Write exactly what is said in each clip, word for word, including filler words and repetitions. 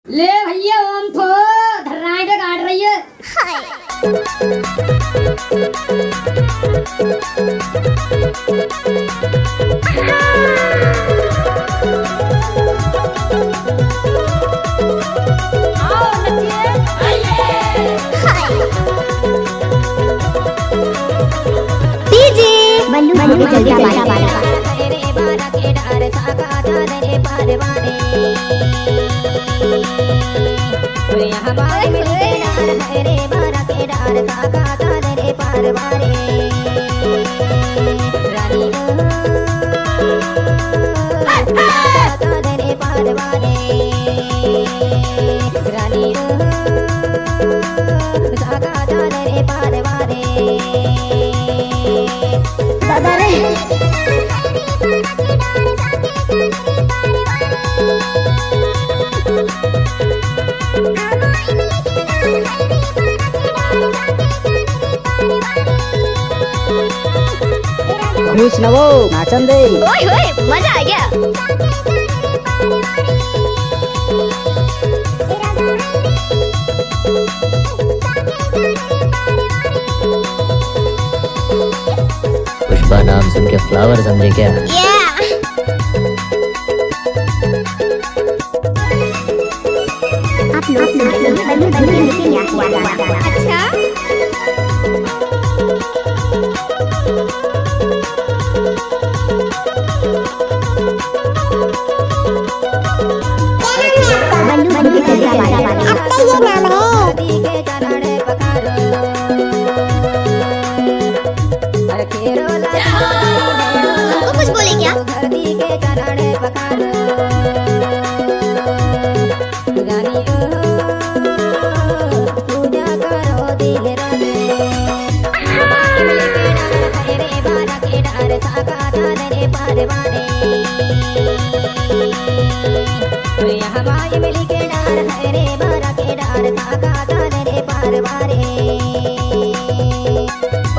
ले भैया, ओम फो, धर्राई पे काट रही है। डीजे बल्लू, बल्लू, जल्दी, जल्दी। दादा रे। खुश नवो, नाचन दे। ओए होए, मजा आ गया। पुष्पा नाम सुन के फ्लावर समझे क्या? आप लोग सुन रहे हैं बल्लू, बल्लू, बल्लू, क्या हुआ? अच्छा। बल्लू, बल्लू, बल्लू, बल्लू। आपका ये नाम है। हमको कुछ बोले क्या?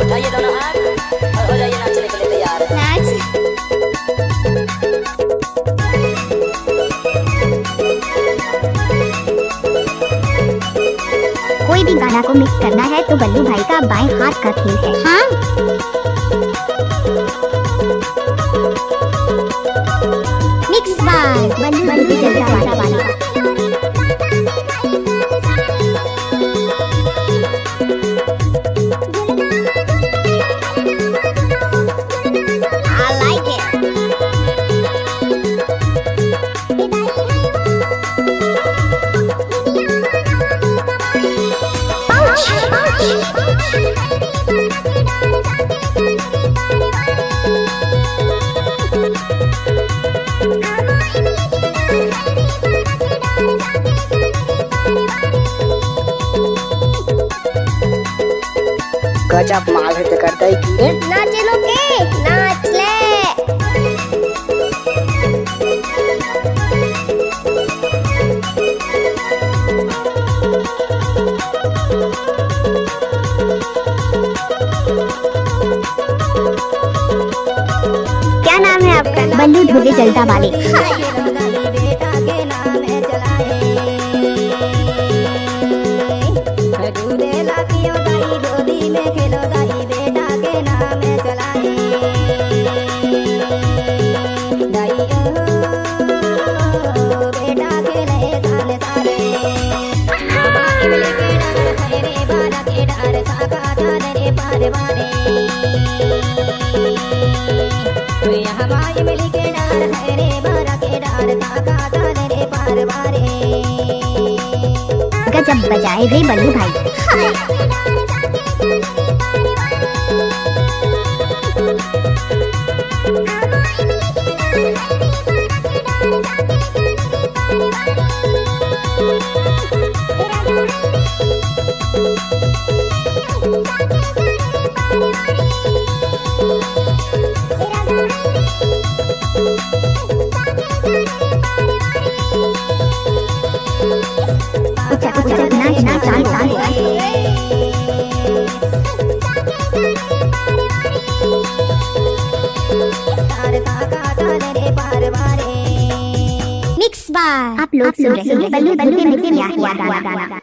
उठाइए दोनों हाथ और हो जाइए नाचने के लिए तैयार। नाच। कोई भी गाना को मिक्स करना है तो बल्लू भाई का बाएं हाथ का खेल है। हाँ। मिक्स बाय बल्लू, बल्लू, जल्दी, जल्दी। I like it. गजब माल है तेकर दई की। नाचे लो के, नाच ले। क्या नाम है आपका? बल्लू धोबी जलता वाले। गजब बजाए रे बल्लू भाई। आप सुन रहे हैं बल्लू बल्लू मिक्स या हुआ गाना।